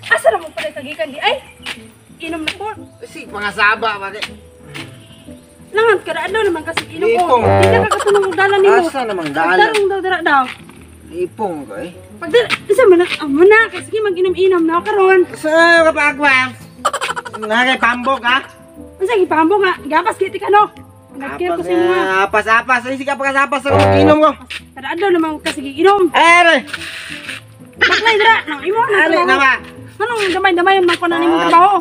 Asa na mo pala kagikan di ay? Inom na po. Si pangasaba ba kay. Langan kada adlaw naman kasi inom ko. Ipong. Di ka kakatunong og dala nimo. Asa namang dala? Pagtarong daw dira daw. Ipong ko eh. Pagdala, isa man na, amo na, kasi sige mag-inom-inom na karon. Sa kapagwa. Na kay pambok ha. Unsa gipambo nga, gapas kiti ka no. Nagkir ko sa imo nga. Apas-apas, ay sige pagkasapas sa inom ko. Kada adlaw naman kasi inom. Eh, Baklay dira, no imo na. ali na ba? Anong damay-damayon man ko na nimong trabaho?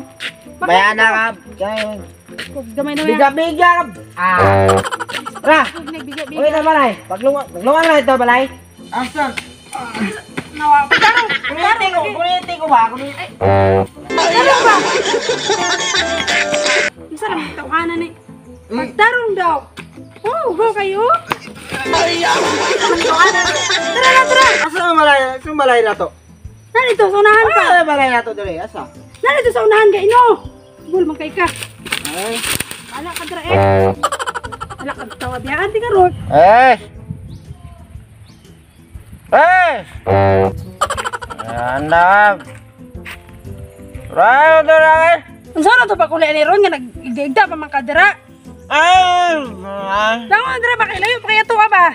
Bayan na ka. Damay-damay. Biga-biga. Ah. Ra. Nagbiga-biga. Uy na balay. Pagluwang, pagluwang na ito balay. Asa? Nawa, pagtarong. Kuniti ko ba? Kuniti. Pagtarong ba? Unsa na tawanan ni? Pagtarong daw. Oh, go kayo. Ay, tara na, tara. Asa ang balay? Asa ang balay na to? Narito sa unahan pa. Asa ang balay na to dire? Asa? Narito sa unahan kay ino. Bul man kay ka. Ay. Ala ka dira eh. Ala ka tawa biya anti karon. Eh. Eh. Anda. Rayo dira eh. Unsa na to pa kulay ni ron nga nagigda pa man ka dira. Ay. Langon dira ba kay layo pa kaya tuwa ba?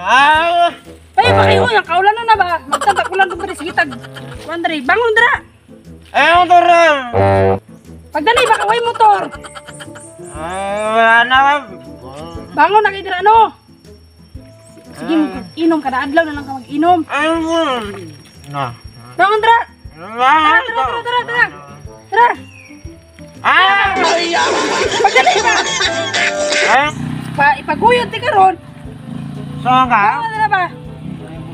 Ay. Layo pa kayo yang kaulan na ba? Magtantag ulan diri sige tag. Kuan diri bangon dira. Ay, dira. Pagdali ba kay way motor. Ay, na. Bangon na kay dira no. Sige, inom kada adlaw na lang ka mag-inom. Ay. Na. Bangon dira. Tara, tara, tara, tara, tara. Tara. Ah! Pagdali ba? Eh? Pa ipaguyod ti karon. Saan ka? Bangon dira ba?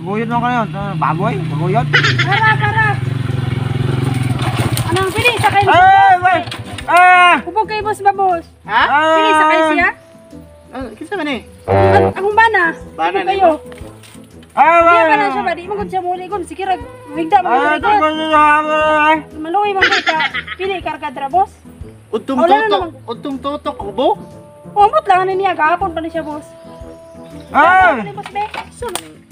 Guyod mo kayo. Baboy? Guyod? Tara, tara. Anong pili sa kay? Ay, wait. Ah! Ubog kay boss ba boss? Ha? Pili sa kay siya? Kinsa man eh? Akong bana. Bana Ubog kayo. Ay, Siya ba na siya ba? Di man gud siya muli gon. Sige rag wigda man Ay, gud. Maluoy man gud ka. Pili karga dira boss. Utong Wala na tutok, utong tutok ubo. Umot lang ani niya gahapon pa ni siya boss. Ay! Ano boss be? So,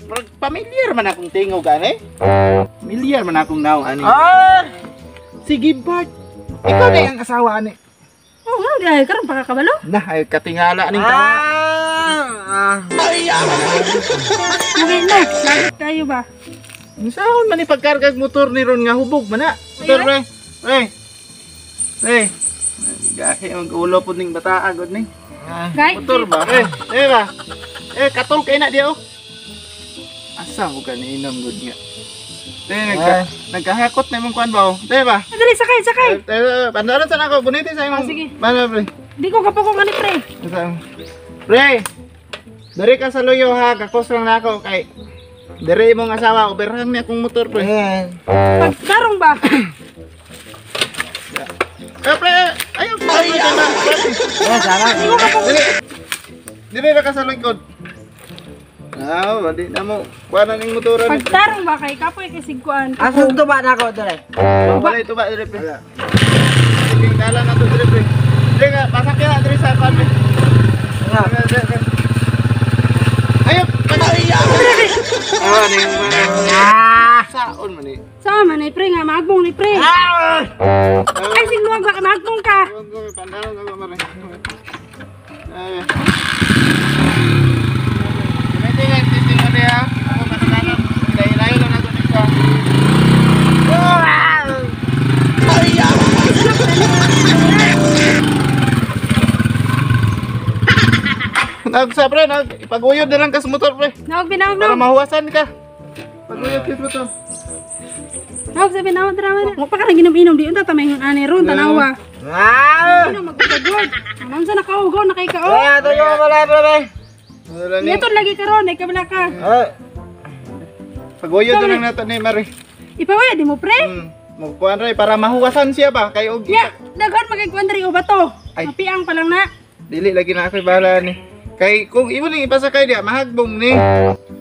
murag pamilyar man akong tingog ani. Pamilyar man akong naong ani. Ay! Sige Bart. Ikaw na ang asawa ani. Oh, nga dahil karon pa kakabalo. Nah, ay katingala ning tawa. Ah! Mugay no, lagot kayo ba? Unsaon man ni pagkargag motor ni ron nga hubog man na. Motor pre. Pre. Pre. Gahi mag ulo pud ning bataa gud ni. Gay. Motor ba? Eh, eh ba? Eh, katol kay na di oh. Asa mo ka niinom gud nga. Eh, nagkahakot na imong kuan ba oh. Te ba? Dali sakay, sakay. Eh, pandaron sa nako, buniti sa imong. Ah, sige. Bana pre. Di ko kapukong ani pre. Asa? Pre. Diri ka sa luyo ha, gakos lang nako kay diri imong asawa overhang ni akong motor pre. Pagtarong ba? Eh pre, ayo pre. Eh, sana. Di ko kapukong. Dili. Dili ra ka sa likod. Ah, wali na mo. Kuan na ning motor ni. Pagtarong ba kay kapoy kay sigkuan. Asa to ba na ako dire? Wala ito ba diri pre. Sige, dala na to diri pre. Diri ka, pasakyan na diri sa kuan pre. Nga. Ayo, ah, ning Ah! saon man ni. Sama man ni pre nga maagbong ni pre. Ah! Ay sigluwag ba kay maagbong ka? Pandaron ako mare. Ay. Gamitin nga testing mo niya. Ako pandaron. Layo-layo lang ako nito. Nagsa pre, nag ipaguyod na lang ka sa motor pre. Nawag binawag Para no. mahuwasan ka. Paguyod ka sa motor. Nawag sa binawag dira man. Mo pa ka ginom-inom di unta tamay ani ron tanawa. Ah! Ano magpagod. Ano sa nakaugaw na kay ka oh. Kaya to yung balay pre. Wala ni. Niton lagi karon ay kabila ka. Eh, Paguyod na lang nato ni Mari. Ipawa di mo pre. Magkuan re para mahuwasan siya ba kay og Ya, daghan magigkuan diri o bato. Ay. Mapiang pa lang na. Dili lagi na ako'y bahala ni. Kay kung imo ning ipasakay diya mahagbong ni.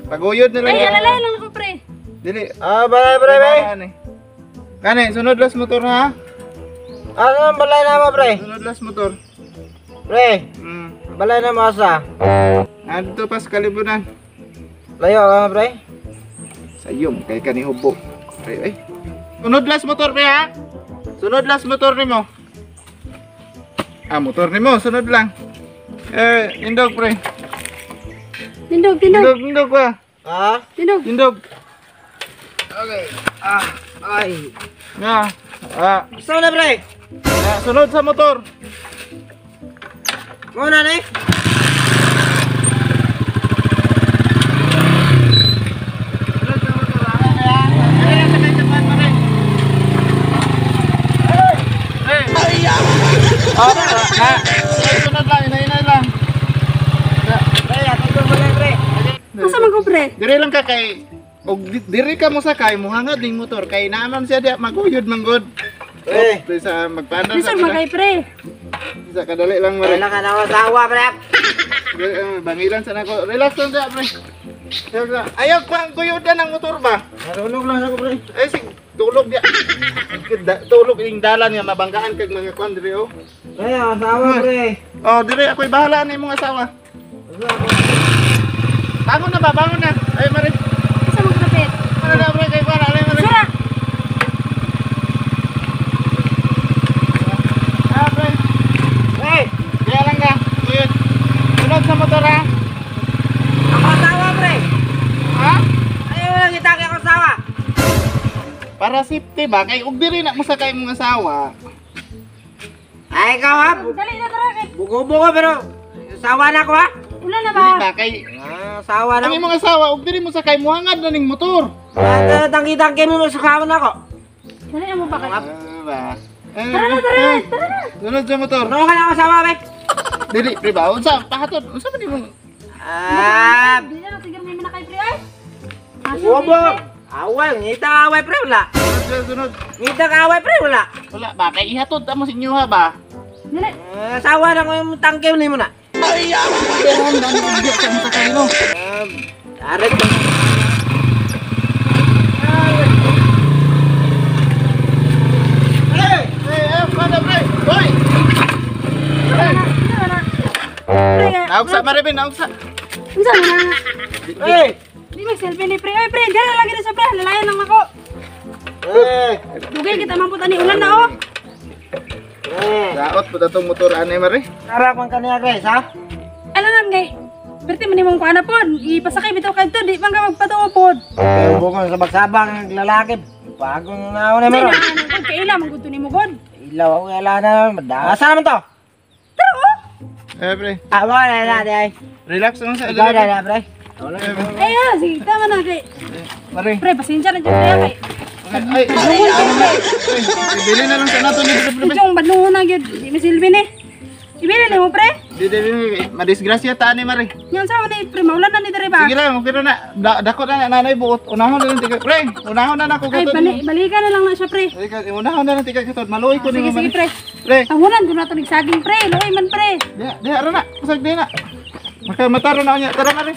Paguyod na lang. Ay, alalay lang ako pre. Dili. Ah, balay pre. Bahala ni. Kani sunod las motor ha. Ano ang balay na mo pre? Sunod las motor. Pre, balay na mo asa. Adto pa sa kalibunan. Layo ka pre. Sayom kay kani hubog. Pre ay. Sunod last motor pre ha. Sunod last motor nimo. Ah, motor nimo sunod lang. Eh, indog pre. Tindog, tindog. Indog, indog ba? Ha? Tindog. Indog. Okay. Ah, ay. Nga. Ah, Gusto na pre. nga, sunod sa motor. Muna ni. Sunod sa motor ha. Ay, sakay sa pan pre. Eh. Oh, ah, sunod lang, hinay-hinay lang. Pre, atong mo na pre. Asa man ko pre? Dire lang ka kay og dire ka mo sakay muhangad ning motor kay naaman siya diya maguyod man gud. Pre. Pre sa magpaandar Lisod man kay pre. Sa kadali lang mare. Wala ka na asawa pre. Bangilan sa nako. Relax lang diya pre. Ayaw pa ang guyod na ng motor ba? Natulog lang ako pre. Ay sig tulog diya. Tulog ning dalan nga mabanggaan kag mga kwan dire oh. Pre, asawa pre. Oh, dire ako'y bahala na imong asawa. Bangon na ba? Bangon na. Ay mare. Asa man ko pre? Ano na pre kay kwan alay mare. Sura. Ah, pre. Pre, Kaya lang ka. Guyod. Sunod sa motor ha. ako asawa pre. Ha? Ayaw lang kita kay ako asawa. Para safety ba? Kay og diri na mo sakay mong asawa. Ay, ikaw ha. Dali na tara kay. Bugo-bugo pero asawa na ako ha. Ulan na ba? Dili ba kay Ah, asawa na ang ako. imong asawa og diri mo sakay muhangad na ning motor. Ah, tangki-tangki mo sa kawan ako. Dali na mo ba kay? Ah, ba. Tara na, tara na, tara na. Sunod sa motor. Ano ka na ako asawa pre? Dili pre ba? Unsa pahatod? Unsa man imong Ah, Dili na siguro may manakay pre ay. Asa bugo. man, pre? Away, ngita away pre wala. sunod sunod? Ngita ka away pre wala. Wala ba kay ihatod ta mo sa inyo ha ba? Dali. Ah, asawa na ko yung tangki mo na. Pero ang dami og di sa mo sakay no. Ah, arit. Pre, eh, eh, pre. Hoy. Tara na, tara na. Pre, Naugsa mare ben, naugsa. unsa man na? Pre! Di mag-selfie ni pre. Oy pre, dali lagi na sa pre. Lalayan lang ako. Pre! Dugay kita man po tani ulan na oh. Pre! Daot po datong motor anay mare. Sarap ang kaniya guys ha? Alangan kay. Perti man nimong kuana pod. Ipasakay bitaw kadto di man ka magpatuo pod. Kaya bukong sa bagsabang ang lalaki. Bagong na ako Say naman. na ano pod kay ila man gud to nimo god. Ilaw ako kaya na naman. Asa naman to? Tara oh. Eh pre, Ah, wala na na ay. relax lang sa Ikaw na na pre. Ay ah, sige tama na kay. Mare. Pre, pasensya na jud pre kay. Ay, ay, ay, bili na lang sa nato ni pre. Medyo badlungon na gyud. Di masilbi ni. Ibili nimo pre. Di di di madisgrasya ta ni mare. Yan sa man ni pre maulan na ni diri ba. Sige lang, okay na na. Dako na na nanay buot. Unahon na lang tika. Pre, unahon na nako Ay katod. balikan na lang na siya pre. Ay, unahon na lang tika katod. Maluoy ko Sige nimo sige mare. pre. Pre, Tahunan ko na to nagsaging pre. Luoy man pre. diha diha ra na. Kusag di na. Maka mataro na niya. Tara mare.